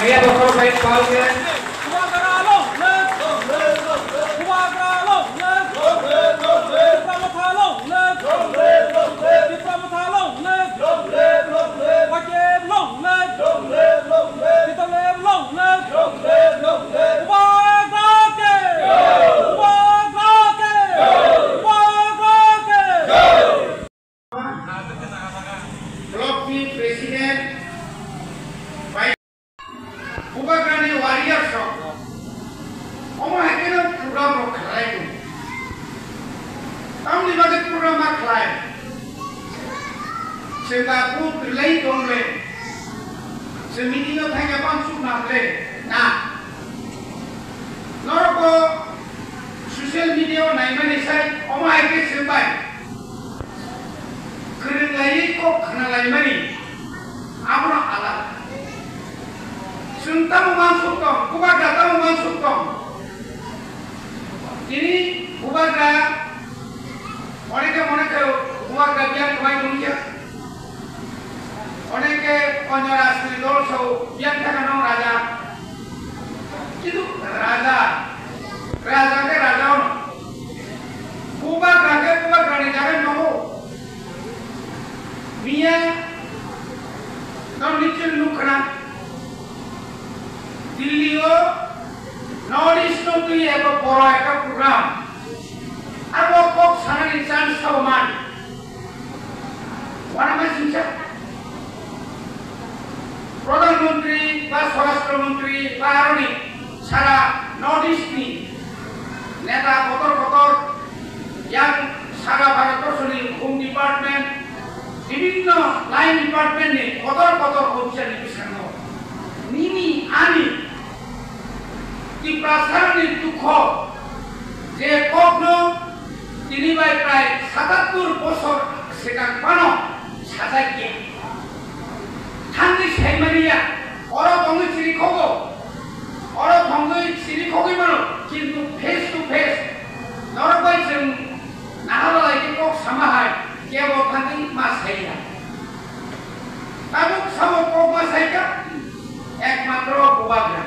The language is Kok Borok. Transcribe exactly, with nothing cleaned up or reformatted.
Bubagra long live! Bubagra long live! Tipra Motha long live! Tipra Motha long live! Y T F long live! T W F long live! Bubagra ke! Bubagra ke! Bubagra ke! Block ni president, Bubagrani warriors rok, omo hai kheno program rok khlai tongo. Tamoni bagwi program ma khlai? Chwng ba vote rwlai tong le, chwng meeting o thangya bam chuk ma le na. Norok bo social media o naimani sai omo hai khe chwng bai kwrwng laiwi kok khna laimani, abono alada. Chwng tamo mansuk tong, Bubagra tamo mansuk tong. Tini Bubagra, oneke moneke Bubagra biyang kwmai tongya. Oneke onyo rajniti dol sao biyang thangano raja. Kintu raja, raja ke raja ono. Bubagra ke Bubagrani jaga nogo. Miya no nichil nukhna. Delhi o North East no twi eko boro ekta program. Abo kok sanani chance sabo man. Wana ma singsa. Pradhan Mantri ba Swarashtra Mantri ba aroni sara North East ni neta kotor kotor yang sara Bharat borso ni Home Department, bibhinno line department ni kotor kotor officer ni bwskango nini ani Tiprasa ni dukho je kokno tini bai prai satattur bosor swkang phano sajak ya. Thangwi saimani ya, oro tongwi chiri khogo, oro tongwi chiri khogwi mano, kintu face to face norok bai chwng naharlai khe kok sama hai kebo thangwi ma saiya. Tabuk samo kok ma saikha, ekmatro Bubagra.